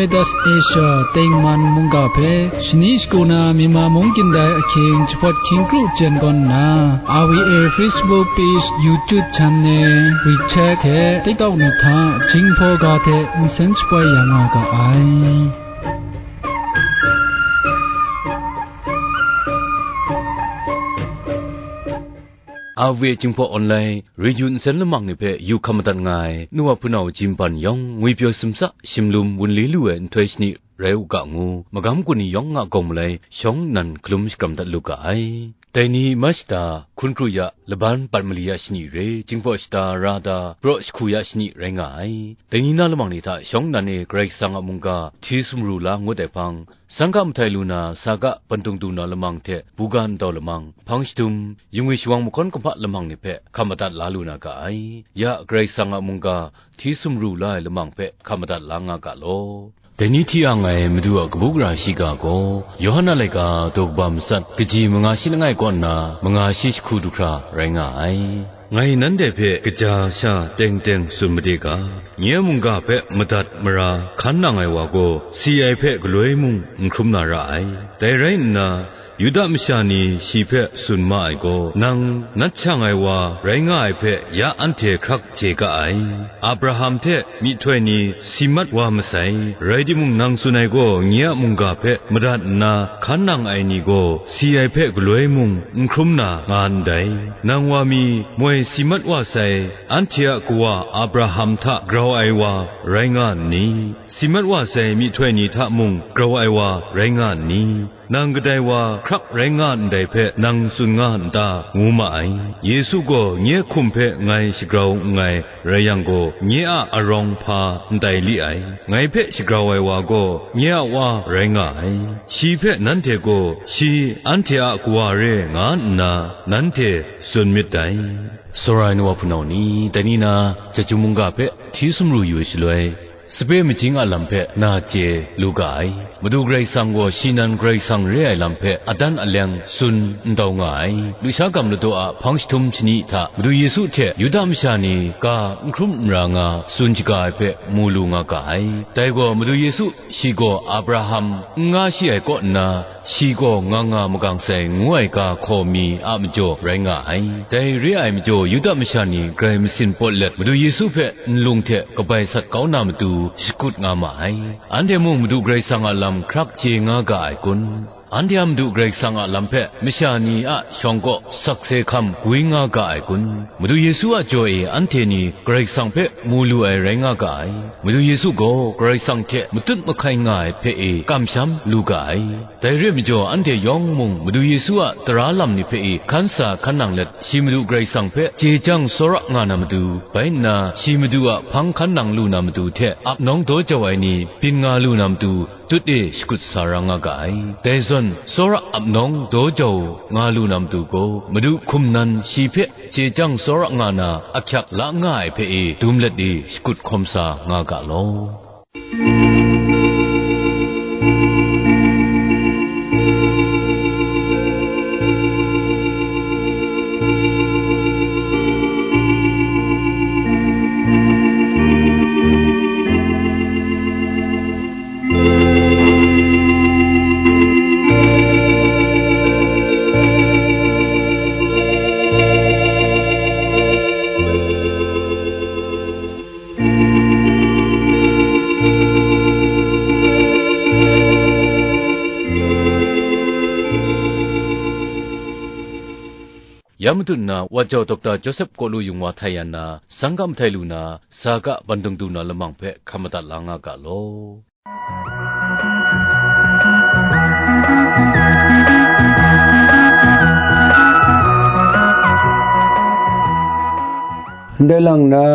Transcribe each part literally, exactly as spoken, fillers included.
Asia tengman mungga hpe shani shagu na Myanmar mung kyin dai ahkying jahpawt hkying kru jen gawn nna, R V A Facebook page, YouTube channel, WeChat hte TikTok ni hta Jinghpaw ga hte nsen shapoi ya nga ga ai. R V A Jinghpaw Online Radio nsen lamang ni hpe yu hkam madat nga ai, nu wa hpunau Jim Pan yawng, ngwi pyaw simsa, shimlum wunli lu ai nhtoi shani rai u ga ngu, magam kun ni yawng a gawng malai shawng nnan hkalum shakram dat lu ga ai. Dai ni ma shata, hkun kru ya, laban pat mali ya shani re, Jinghpaw shata ra da, praw jahku ya shani rai nga ai. Dai ni na lamang ni hta shawng nnan e Karai Kasang a mungga hti sumru la ngut ai hpang, Sangka mahtai lu na, sa ga pandung du na lamang hte buga ndau lamang, hpang shadum, yingwi shawang mahkawn kumhpa lamang ni hpe hkam madat la lu na ga ai. Ya Karai Kasang a mungga hti sumru la ai lamang hpe hkam madat la nga ga law. Dai ni hti ang ai Madu a kabu gara shiga gaw, Yawhan a laika daw kaba matsat, kaji manga shi langai kaw nna manga shi jahku du hkra rai nga ai. Ngai nanhte hpe kaja sha teng teng tsun made ga, nye a mungga hpe madat mara hkan nang ai wa gaw, si ai hpe galoi mung n hkrum na ra ai. Dai rai nna, Yuda masha ni shi hpe tsun ma ai gaw, nang nat shang ai wa rai nga ai hpe ya anhte hkrak chye ga ai. Abraham hte myihtoi ni si mat wa masai, rai timung, nang tsun ai gaw nye a mungga hpe madat nna hkan nang ai ni gaw, si ai hpe galoi mung n hkrum na nga ndai. Nang wa mi moi si mat wa sai, anhte a kawa Abraham hta grau ai wa rai nga nni? Si mat wa sai myihtoi ni hta mung grau ai wa rai nga nni? Nang kadai wa hkrak rai nga ndai hpe nang tsun nga n ta? Ngu ma ai. Yesu gaw nye hkum hpe ngai shagrau nngai rai yang gaw, nye a arawng hpa n tai li ai. Ngai hpe shagrau ai wa gaw nye a Wa rai nga ai. Shi hpe nanhte gaw shi anhte a Kawa re nga nna nanhte tsun myit dai. Tsawra ai nu wa hpunau ni, dai ni na, Chyeju mungga hpe hti sumru yu ai shaloi, sape majing a lam hpe na chye lu ga ai. Madu Karai Kasang gaw shi nan Karai Kasang re ai lam hpe adan aleng tsun ndau nga ai. Lusha gam ladaw a hpang jahtum shani hta Madu Yesu hte Yuda masha ni ga n hkrum n ra nga tsun shaga ai hpe mu lu nga ga ai. Dai gaw Madu Yesu shi gaw Abraham n nga shi ai kaw nna, shi gaw nga nga magang sai ngu ai ga hkaw mi a majaw rai nga ai. Dai re ai majaw, Yuda masha ni grai masin pawt let, Madu Yesu hpe nlung hte kabai sat kau na matu shakut nga ma ai. Anhte mung Madu Karai Kasang a lam hkrak chye nga ga ai kun? Anhte a Madu Karai Kasang a lam hpe masha ni a shawng kaw sakse hkam gwi nga ga ai kun? Madu Yesu a jaw e anhte ni Karai Kasang hpe mu lu ai rai nga ga ai. Madu Yesu gaw Karai Kasang hte matut mahkai nga ai hpe e kamsham lu ga ai. Dai re ai majaw, anhte yawng mung Madu Yesu a tara lam ni hpe e hkan sa hkan nang let, shi Madu Karai Kasang hpe chye chyang tsawra nga na matu, bai nna shi Madu a hpang hkan nang lu na matu hte ap nawng daw jau ai ni byin nga lu na matu, tut e shakut sa ra nga ga ai. Dai zawn, tsawra ap nawng daw jau nga lu na matu gaw, Madu hkum nan shi hpe chye chyang tsawra nga na ahkyak la nga ai hpe e dum let e shakut hkawm sa nga ga law. Ya matut nna, Wa Jau Dokta Joseph Kawlu Yung Wa htai ya nna, sangka mahtai lu na, sa ga bandung du na lamang hpe hkam madat la nga ga law. Ndai lang na,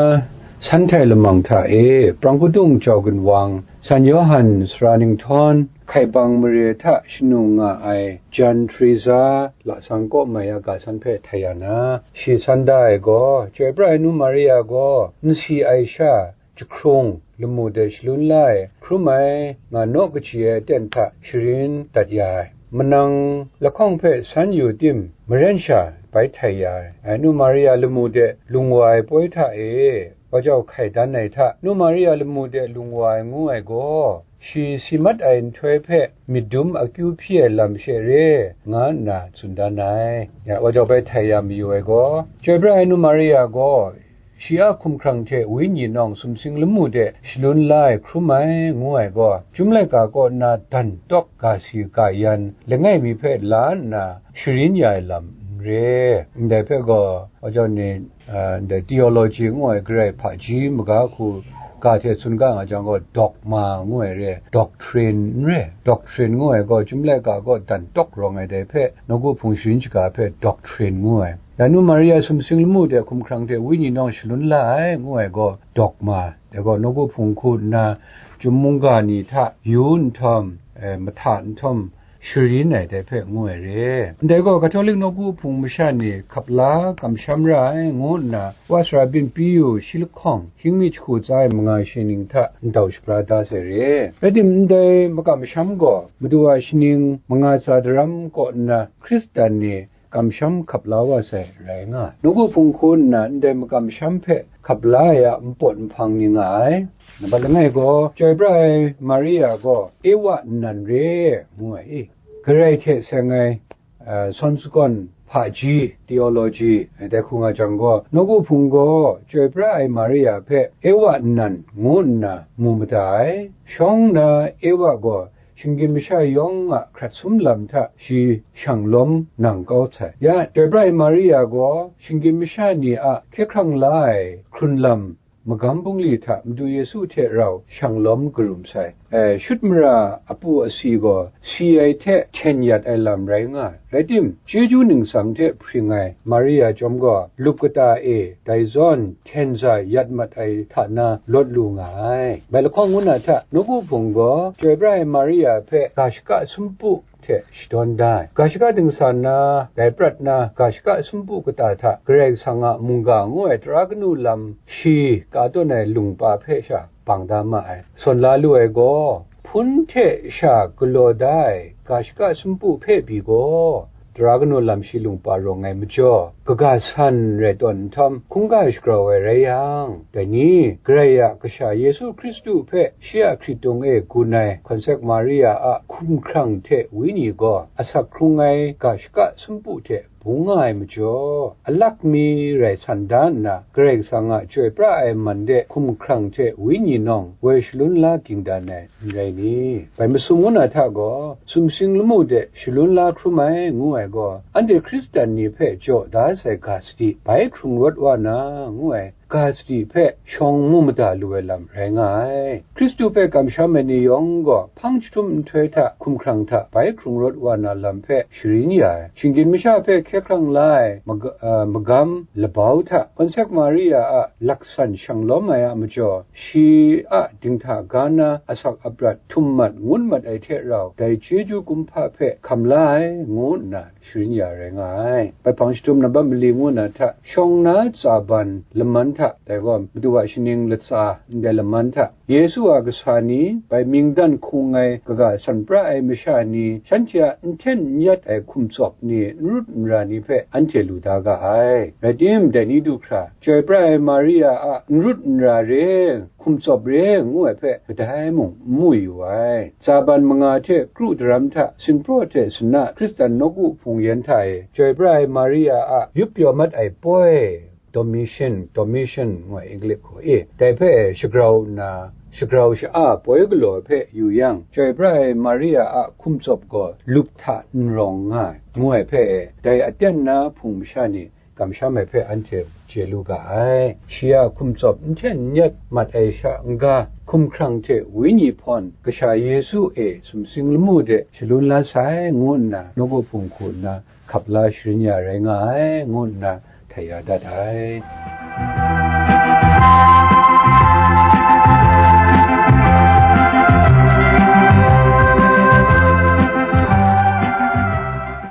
san htai lamang hta e, prang kudung jau ginwang, San Yawhan sara ninghtawn, hkai bang mare hta shanung nga ai Jan Teresa lasang kaw mai a ga san hpe htai ya na, shi san da ai gaw, Chyoi pra ai Nu Maria gaw nsi ai sha jahkrung lamu de shalun la ai, hkrum ai, nga naw kaji ai aten hta sharin dat ya ai. Manang lahkawng hpe san yu tim, maren sha bai htai ya ai. Ai Nu Maria lamu de lung wa ai poi hta e, Wa Jau hkai dan ai hta, Nu Maria lamu de lung wa ai ngu ai gaw, shi si mat ai nhtoi hpe myit dum akyu hpyi ai lam she re, nga nna tsun dan ai. Ya, wa jau bai htai ya mayu ai gaw, Chyoi pra ai nu Maria gaw, shi a hkumhkrang hte wenyi nawng sumsing lamu de shalun la ai hkrum ai, ngu ai gaw, Chyum laika kaw na dan tawk ga si ga yan langai mi hpe la nna sharin ya ai lam n re. Ndai hpe gaw, wa jau ni, a, ndai theology ngu ai Grai hpaji maga hku ga hte tsun ga nga jang gaw, dogma ngu ai re, doctrine n re. Doctrine ngu ai gaw, Chyum laika kaw dan tawk rawng ai dai hpe, nawku hpung sharin shaga hpe doctrine ngu ai. Ya nu Maria sumsing lamu de hkumhkrang hte wenyi nawng shalun la ai, ngu ai gaw dogma, dai gaw nawku hpung hku nna Chyum mungga ni hta yu nhtawm, eh, mahta nhtawm sharin ai dai hpe ngu ai re. Ndai gaw Katolik nawku hpung masha ni hkap la kamsham ra ai, ngu nna Wa Sara Byin Pyi Yu shi lahkawng hkying mi jahku tsa ai manga shi ning hta ndau shabra da sai re. Rai tim, ndai makamsham gaw Madu a shaning manga tsa daram kaw nna Hkristan ni kamsham hkap la wa sai rai nga ai. Nawku hpung hku nna ndai makamsham hpe hkap la ai a npawt nhpang ni nga ai. Nambat langai gaw, Chyoi pra ai Maria gaw Ewa nnan re, ngu ai i. Grai hte seng ai, a, sawn sagawn hpaji, theology, dai hku nga jang gaw, nawku hpung gaw Chyoi pra ai Maria hpe Ewa nnan ngu nna mu mada ai. Shawng na Ewa gaw shinggyim masha yawng a hkrat sum lam hta shi shang lawm nang kau sai. Ya, Chyoi pra ai Maria gaw shinggyim masha ni a hkye hkrang la ai hkrun lam magam bungli hta Madu Yesu hte rau shang lawm karum sai. E, shut mara apu asi gaw si ai hte hten yat ai lam rai nga ai. Rai tim, chyeju ningsang hte hpring ai Maria chyawm gaw lup kata e dai zawn hten za yat mat ai hta na lawt lu nga ai. Bai lahkawng ngu na hta, nawku hpung gaw Chyoi pra ai Maria hpe ga shaka sumpu hte shadawn da ai. Ga shaka dingsa na, dai prat na, ga shaka sumpu kata hta Karai Kasang a mungga ngu ai tara kanu lam shi ka tawn ai lungpa hpe sha bang da ma ai. Sawn la lu ai gaw, hpun hte sha galaw da ai ga shaka sumpu hpe pyi gaw, tara kanu lam shi lungpa rawng ai majaw, kaga san rai tawn nhtawm, hkungga shagrau ai rai yang, dai ni, Karai a Kasha Yesu Hkristu hpe shi a hkritung e gun ai Hkawnsek Maria a hkumhkrang hte wenyi gaw asak hkrung ai ga shaka sumpu hte bung nga ai majaw, alak mi rai san da nna, Karai Kasang a chyoi pra ai man de hkumhkrang hte wenyi nawng woi shalun la ging dan ai, n rai ni? Bai masum ngu na hta gaw, sumsing lamu de shalun la hkrum ai, ngu ai gaw, anhte Hkristan ni hpe jaw da sai ga sadi, bai hkrung rawt wa na, ngu ai ga sadi hpe shawng mu mada lu ai lam rai nga ai. Hkristu hpe kamsham ai ni yawng gaw, hpang jahtum nhtoi hta, hkumhkrang hta bai hkrung rawt wa na lam hpe sharin ya ai. Shinggyim masha hpe hkye hkrang la ai maga-, a, magam labau hta, Hkawnsek Maria a laksan shang lawm ai a majaw, shi a dinghta ga na asak aprat htum mat ngut mat ai hte rau, dai chyeju kumhpa hpe hkam la ai, ngu nna sharin ya rai nga ai. Bai hpang jahtum nambat mali ngu na hta, shawng na tsa ban laman hta, dai gaw Madu a shaning latsa ndai laman hta, Yesu a kasa ni, bai mingdan hkung ai kaga san pra ai masha ni, shanhte a n hten n yat ai hkum tsawp ni, n rut n ra ni hpe anhte lu da ga ai. Rai tim, dai ni du hkra, chyoi pra ai Maria a n rut n ra re, hkum tsawp re ngu ai hpe kadai mung n mu yu ai. Tsa ban manga hte kru daram hta, sinpraw hte sana Hkristan nawku hpung yan hta e, chyoi pra ai Maria a yup pyaw mat ai poi, Domitian, Domitian ngu ai English hku e, dai hpe shagrau nna, shagrau sha-a poi galaw hpe yu yang, chyoi pra ai Maria a hkum tsawp gaw lup hta n rawng nga ai, ngu ai hpe, dai aten na hpung masha ni kamsham ai hpe anhte chye lu ga ai. Shi a hkum tsawp n hten n yat mat ai sha n-ga, hkumhkrang hte wenyi hpawn Kasha Yesu e sumsing lamu de shalun la sai, ngu nna nawku hpung hku nna hkap la sharin ya rai nga ai, ngu nna htai ya dat ai.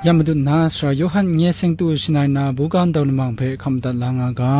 Ya madat na, Sara Yawhan nye seng tu shangai na buga ndau lamang hpe hkam dat la nga ga.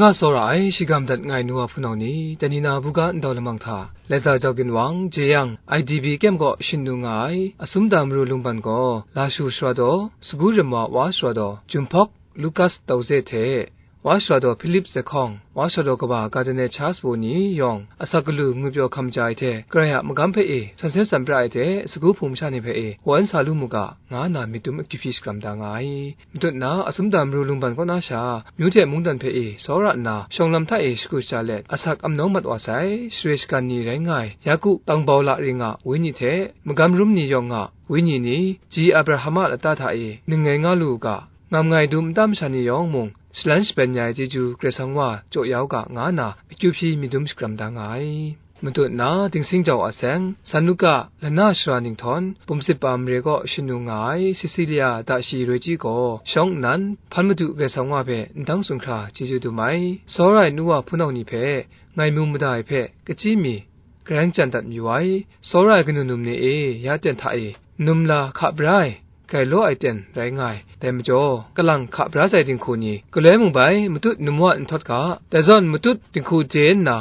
Nga tsawra ai shigam dat nga ai nu wa hpunau ni, dai ni na buga ndau lamang hta, Laiza Jau Ginwang, jeyang I D B kem kaw shin nu nga ai, Asumda Maru Lungban gaw, Lashu Sara daw, Sagu Rama Wa Sara daw, Jumhpawk Lukas Tauze hte, Wa Sara daw Philip Zehkawng, Wa Sara daw kaba Gardner Charles Wu ni yawng, asak galu ngwipyaw hkam ja ai hte, Karai a magam hpe e, san sen san pra ai hte, sagu hpung masha ni hpe e, wa n sa lu mu ga, nga nna myit dum akyu hpyi shakram da nga ai. Matut na, Asumda Maru Lungban kaw na sha, myu hte mungdan hpe e, tsawra nna, shawng lam hta e shagu shaja let, asak amnawng mat wa sai, share shagan ni rai nga ai, Yaku Tangbau La Ring a wenyi hte, magam rum ni yawng a wenyi ni, ji Abraham a lata hta e, ning ngai nga lu u ga, ngam ngai dum nta masha ni yawng mung, shalan shapen ya ai chyeju Karai Kasang wa jaw ya u ga, nga nna, akyu hpyi myit dum shakram da nga ai. Matut na, Dingsing Jau a seng, San Luka, Lana Sara Ninghtawn, Bumsit Ba Mare kaw shin nu nga ai, Cecilia Dashi Roi Chyi gaw, shawng nnan, hpan madu Karai Kasang wa hpe ndang tsun hkra chyeju dum ai, tsawra ai nu wa hpunau ni hpe, ngai mu mada ai hpe, kachyi mi, garang chyan dat mayu ai, tsawra ai kanu num ni e, ya ten hta e, num la hka bra ai, grai law ai ten rai nga ai. Dai majaw, kalang hka bra sai dinghku ni, galoi mung bai matut num wa nhtawt ga, dai zawn matut dinghku de nna,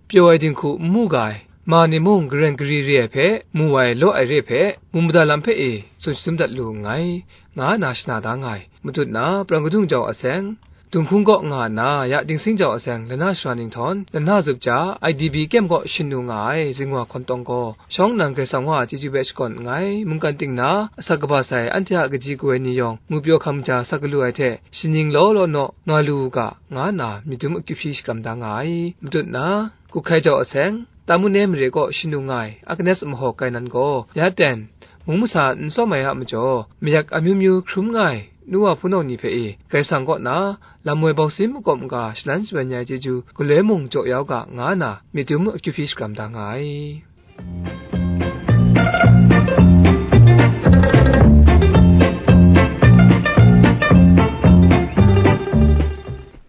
pyaw ai dinghku n mu ga ai, ma ni mung garen gari re ai hpe, mu ai law ai re hpe, mu mada lam hpe e, tsun shatum dat lu nngai, nga nna shana da nga ai. Matut na, Prang Kadung Jau a seng, Dunghkung kaw nga nna, ya Dingsing Jau a seng, Lana Sara Ninghtawn, Lana Zup Ja, I D B kem kaw shin nu nga ai, Zingwa Hkawn Tawng gaw, shawng nnan Karai Kasang wa a chyeju hpe shakawn nngai, mungkan ting na, asak kaba sai, anhte a kaji kawa ni yawng, ngwipyaw hkam ja sak galu ai hte, shaning law law naw, nga lu u ga, nga nna, myit dum akyu hpyi shakram da nga ai. Matut na, Kuhkai Jau a seng, Tamu Ne Mare kaw shin nu nga ai, Agnes Mahaw Kainan gaw, ya ten, mung masa n tsawm ai a majaw, mayak amyu myu hkrum nga ai, nu wa hpunau ni hpe e, Karai Kasang kaw na, lam woi bau sim makawp maga shalan shaban ya ai chyeju, galoi mung jaw ya u ga, nga nna, myit dum akyu hpyi shakram da nga ai.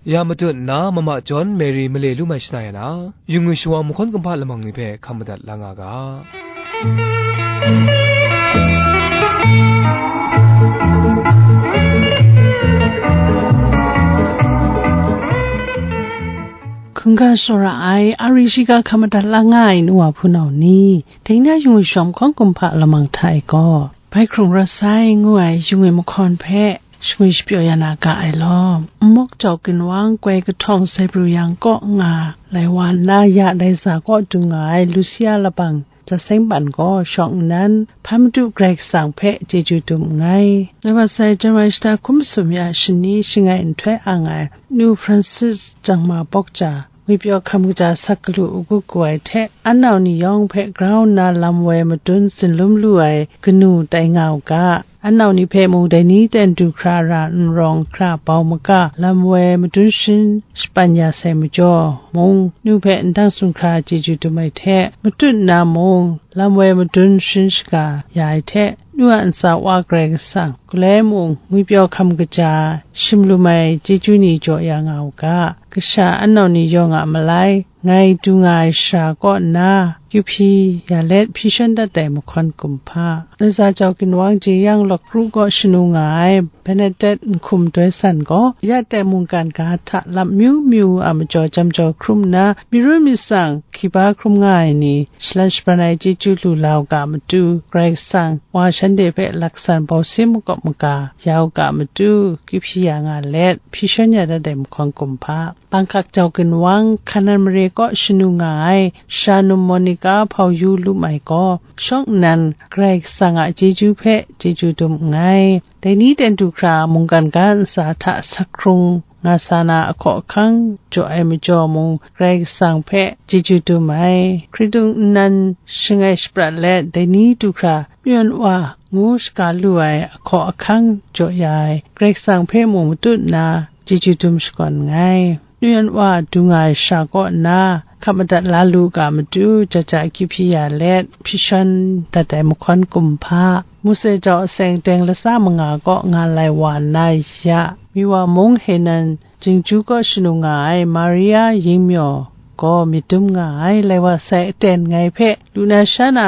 Ya matut nna, Mama John Mary male lu mai shana ya na, yu ngwi shawa mahkawn kumhpa lamang ni hpe hkam madat la nga ga. Hkungga tsawra ai, ari shiga hkam madat la nga ai nu wa hpunau ni, dai na yu ngwi shawa mahkawn kumhpa lamang hta e gaw, Bai hkrung rawt sai ngu ai yu ngwi mahkawn hpe shangwi shapyaw ya na ga ai law, Nmawk Jau Ginwang, Koi Kahtawng, Sai Pru Yang kaw nga, lai wa nna ya Laiza kaw du nga ai Lusia Labang Jaseng Ban gaw shawng nnan, hpa Madu Karai Kasang hpe chyeju dum nngai. Ngai wa sai, January shata hkum masum ya shani shangai nhtoi ang ai Nu Francis Jangma Bawk Ja, ngwipyaw hkam kaja sak galu u gu gu ai hte, anau ni yawng hpe grau nna lam woi madun tsinlum lu ai kanu tai nga u ga, anau ni hpe mung dai ni ten du hkra ra n rawng hkra bau maga, lam woi madun shin shapan ya sai majaw mung, nu hpe ndang tsun hkra chyeju dum ai hte, matut nna mung, lam woi madun sharin shaga ya ai hte, nu a ntsa Wa Karai Kasang, galoi mung ngwipyaw hkam kaja, shim lum ai chyeju ni jaw ya nga u ga, kasha anau ni yawng a malai, ngai du nga ai shara kaw nna, kyu hpyi ya let hpyi shawn dat ai mahkawn kumhpa. Laiza Jau Ginwang Jeyang Lawk Ru kaw shanu nga ai, Benedict Nhkum Doi San gaw, ya tai mungkan ga hta lam myu myu a majaw jam jau hkrum nna, myi run myit tsang hkiba hkrum nga ai ni, shalan shaban ai chyeju lu la u ga matu, Karai Kasang wa shanhte hpe laksan bau sim makawp maga ya u ga matu, kyu hpyi ya nga let, hpyi shawn ya dat ai mahkawn kumhpa. Bangkak Jau Ginwang, Hkanan mare kaw shanu nga ai, Shanum Monica Hpau Yu Lum Ai gaw, shawng nnan Karai Kasang a chyeju hpe chyeju dum nngai. Dai ni ten du hkra mungkan ga ntsa hta sak hkrung nga sa na ahkaw ahkang jaw ai majaw mung, Karai Kasang hpe chyeju dum ai. Hkritung nnan shangai shaprat let, dai ni du hkra Myen Wa ngu shaga lu ai ahkaw ahkang jaw ya ai, Karai Kasang hpe mung matut nna chyeju dum shakawn nngai. Myen Wa du nga ai shara kaw nna, hkap madat la lu ga matu, jaja kyu hpyi ya let, hpyi shawn dat ai mahkawn kumhpa. Muse Jau a seng teng latsa manga kaw nga lai wa nna ya, Miwa mung Henan Jingju kaw shanu nga ai Maria Yingmyaw gaw myit dum nga ai, lai wa sai aten ngai hpe lu na sha na,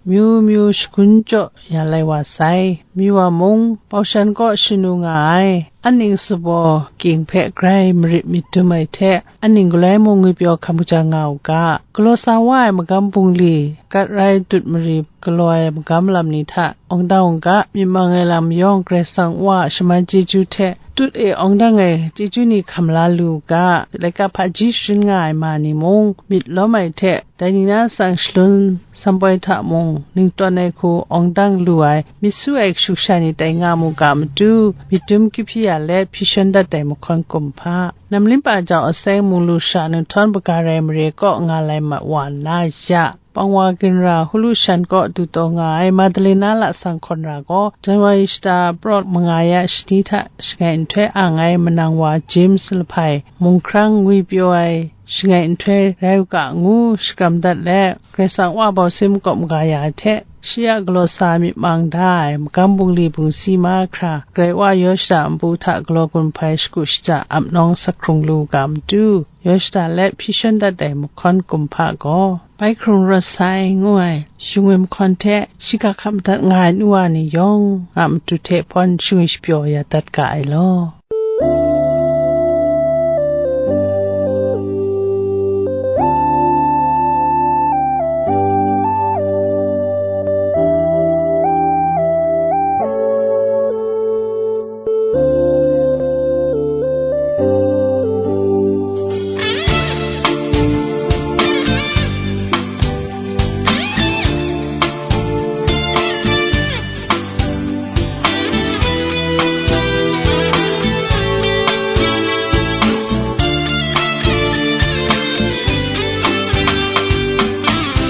myu myu shagun jaw ya lai wa sai. Myu wa mung, Paushan kaw shanu nga ai, aning sabaw king hpe grai marit myit dum ai hte, aning galoi mung ngwipyaw hkam kaja nga u ga, galaw sa wa ai magam bungli, kat rai dut mari galaw ai magam lam ni hta, awng dang u ga, myit mang ai lam yawng Karai Kasang Wa a shaman chyeju hte, tut e awng dang ai chyeju ni hkam la lu u ga, laika hpaji sharin nga ai ma ni mung, myit lawm ai hte, dai ni na tsang shalun, sanpoi hta mung, ningtawn ai hku awng dang lu ai, myit su ai kashu kasha ni tai nga mu ga matu, myit dum kyu hpyi ya let, hpyi shawn dat ai mahkawn kumhpa, Namlimpa jau aseng mung lu sha nhtawm, Bhagare mare kaw nga lai mat wa nna ya, Pangwa ginra Hulu shan kaw du taw nga ai Madalena lasang hkawn ra gaw, January shata prawt manga ya shani hta shangai nhtoi ang ai manang wa James Lahpai, mung hkrang ngwi pyaw ai shangai nhtoi rai u ga ngu shakram dat let, Karai Kasang Wa bau sai makawp maga ya hte, shi a galaw sa myit mang da ai magam bungli bungsi mahkra, Karai Wa yaw shada npu hta galaw gun hpai shagu shaja ap nawng sak hkrung lu u ga matu, yaw shada let hpyi shawn dat ai mahkawn kumhpa gaw, bai hkrung rawt sai ngu ai shingwi mahkawn hte shiga hkam dat nga ai nu wa ni yawng a matu hte hpawn shingwi shapyaw ya dat ga ai law.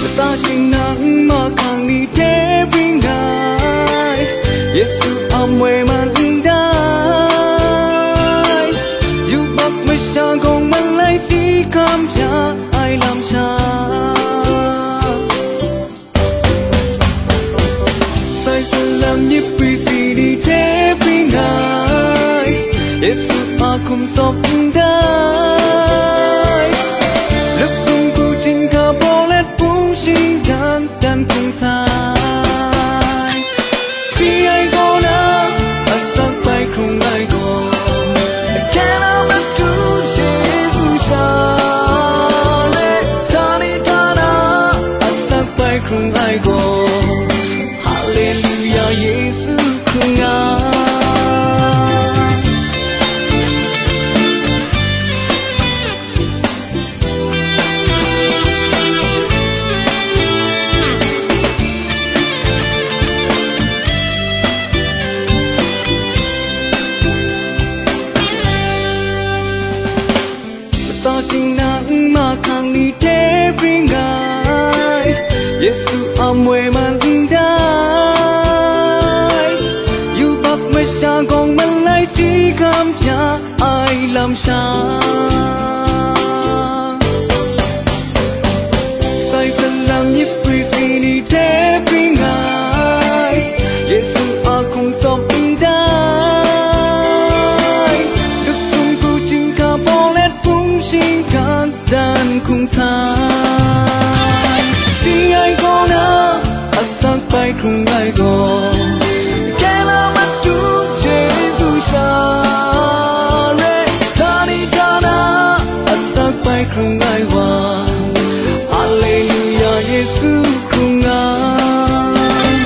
Lata shing nang mahkang ni hte bring ai, Yesu a moi man ndai, yubak masha gawng malai si hkam ja ai lam sha. Sai salang myit pwi si ni hte bring ai, Yesu a hkum tsawp ndai, lup sung hku chyinghka bawlet bung shinggan dan hkung sai. Si ai gaw na, asak bai hkrung ai gaw, Kena matu Yesu sha le, tani tana, asak bai hkrung ai gaw, Haleluya, Yesu hkrung ai. Lata shing nang mahkang ni hte bring ai, Yesu a moi man ndai, yubak masha gawng malai si hkam ja ai lam sha. Sai salang myit pwi si ni hte bring ai, Yesu a hkum tsawp ndai, lup sung hku chyinghka bawlet bung shinggan dan hkung sai. Si ai gaw na, asak bai hkrung ai gaw, Kena matu Yesu sha re, tani tana, asak bai hkrung ai wa, Haleluya, Yesu hkrung ai.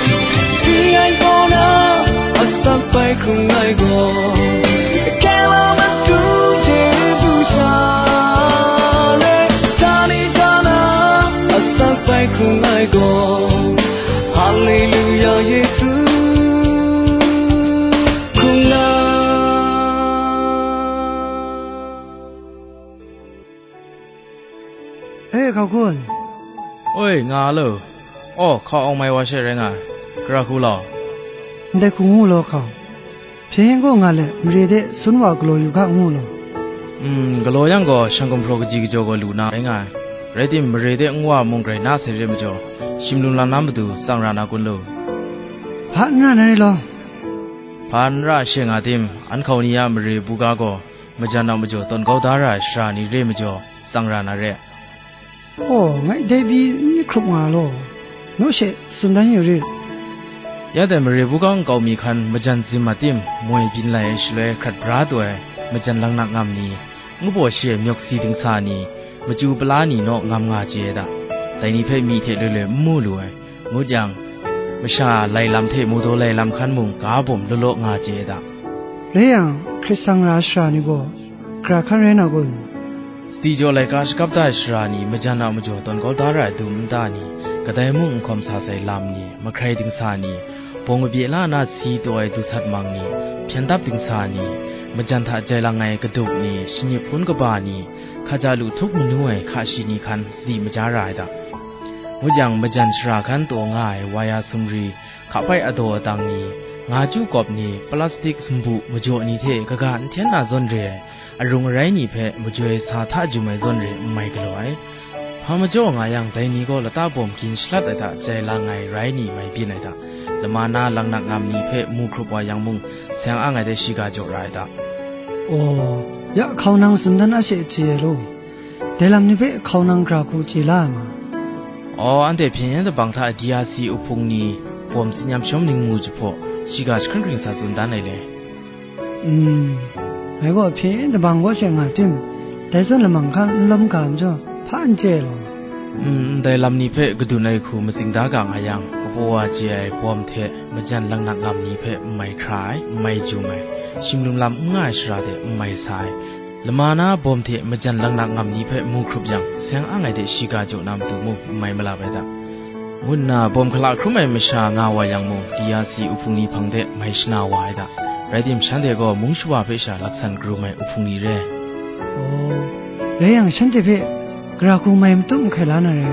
Si ai gaw na, asak bai hkrung ai gaw, Kena matu Yesu sha re, tani tana, asak bai hkrung ai gaw, Haleluya, Yesu hkrung ai. E, hkau kun. Oi, nga lo. Aw, hkau awng mai wa she rai nga ai. Gara hku law. Ndai hku ngu law, hkau. Hpyen gaw nga let, mare de sun wa galaw yu ga ngu law. Mm, galaw yang gaw, shang gumhpraw kaji kajaw gaw lu na rai nga ai. Rai tim, mare de nwa mung grai na sai re majaw, shim lung lam na matu tsang ra na kun lu? Hpa n ra na re law. Hpa n ra she nga tim, an hkau ni a mare buga gaw, majan a majaw tawn kau da ra ai sara ni re majaw, tsang ra na re. Aw, ngai dai pyi n hkrup nga law. ngu she tsun dan yu rit. Ya dai mare bukang nkau mi hkan majan zim a tim moi byin lai ai shaloi hkrat bra taw ai majan laknak ngam ni, ngu baw shi ai myawk si dingsa ni, machyu pala ni naw ngam nga chye ai da. Dai ni hpe myi hte loi loi n mu lu ai, ngut yang, masha lai lam hte mu daw lai lam hkan mung ga bawm law law nga chye ai da. Rai yang, hkrit sang ra ai sara ni gaw, gara hkan rai na kun? Sadi jaw laika shakap da ai sara ni, majan a majaw tawn kau da ra ai dum nta ni, kadai mung n hkawm sa sai lam ni, mahkrai dingsa ni, bawng abye la na si taw ai dusat mang ni, hpyen dap dingsa ni, majan hta jai lang ai kadup ni, shanip hpun kaba ni, hkaja lu htup manu ai hka shi ni hkan sadi maja ra ai da. Ngut yang, majan sara hkan taw nga ai waya sumri, hka bai adaw adang ni, nga chyu kawp ni, plastik sumbu majaw ni hte kaga n hten na zawn re ai, arung arai ni hpe majoi sa hta jum ai zawn re n mai galaw ai. Hpa majaw nga yang, dai ni gaw lata bawm gin shalat ai hta jai lang ai rai ni mai byin ai hta, lama na laknak ngam ni hpe mu hkrup wa yang mung, seng ang ai de shiga jaw ra ai hta. Aw, ya hkaunang tsun dan a she chye ai law, dai lam ni hpe hkaunang gara hku chye la ai ma? Aw, anhte hpyen yen dabang hta D R C uhpung ni bawm tsin yam shawm ning mu jahpaw, shiga jahkring kring sa tsun dan ai le. Mm, ngai gaw hpyen yin dabang kaw she nga tim, dai zawn lamang hkan n lawm ga majaw, hpa n chye ai law. Mm, ndai lam ni hpe kadun ai hku matsing da ga nga yang, kabaw wa chye ai bawm hte majan laknak ngam ni hpe n mai hkra ai, n mai jum ai, shimlum lam n nga ai shara de n mai sa ai, lama na bawm hte majan laknak ngam ni hpe mu hkrup yang, seng ang ai de shiga jaw na matu mung n mai malap ai da. Ngu nna bawm hkala hkrum ai masha nga wa yang mung, D R C uhpung ni hpang de mai shana wa ai da. Rai tim, shanhte gaw mung shawa hpe sha laksan karum ai uhpung ni re. Aw, rai yang, shanhte hpe gara hku mai matut mahkai la na re.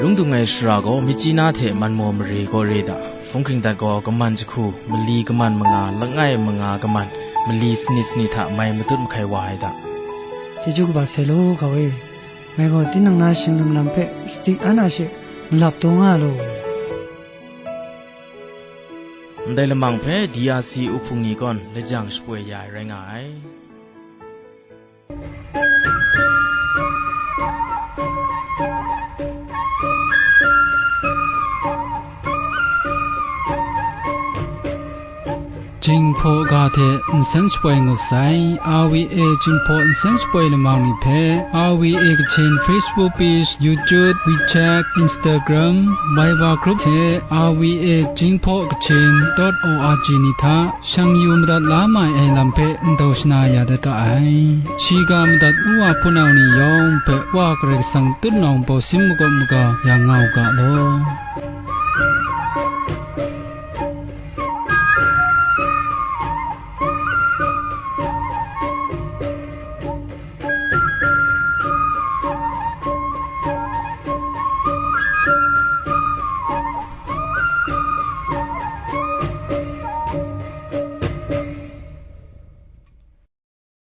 Lung dung ai shara gaw, Myitkyina hte Manmaw mare kaw re da. Hpung hkring dat gaw, kaman jahku, mali kaman manga, langai manga kaman, mali sanit sanit hta mai matut mahkai wa ai da. Chyeju kaba sai law, ga e. Ngai gaw tinang na shingdum lam hpe sadi an a she malap taw nga law. Ndai lamang hpe D R C uhpung ni kawn lajang shapoi ya ai rai nga ai. Jinghpaw ga hte nsen shapoi ngut sai, R V A Jinghpaw nsen shapoi lamang ni hpe, R V A Kachin Facebook page, YouTube, WeChat, Instagram, Viber group hte R V A Jinghpaw Kachin dot O R G ni hta shang yu madat la mai ai lam hpe ndau shana ya dat ga ai. Shiga madat u wa hpunau ni yawng hpe Wa Karai Kasang tutnawng bawsin makawp maga yang nga u ga law.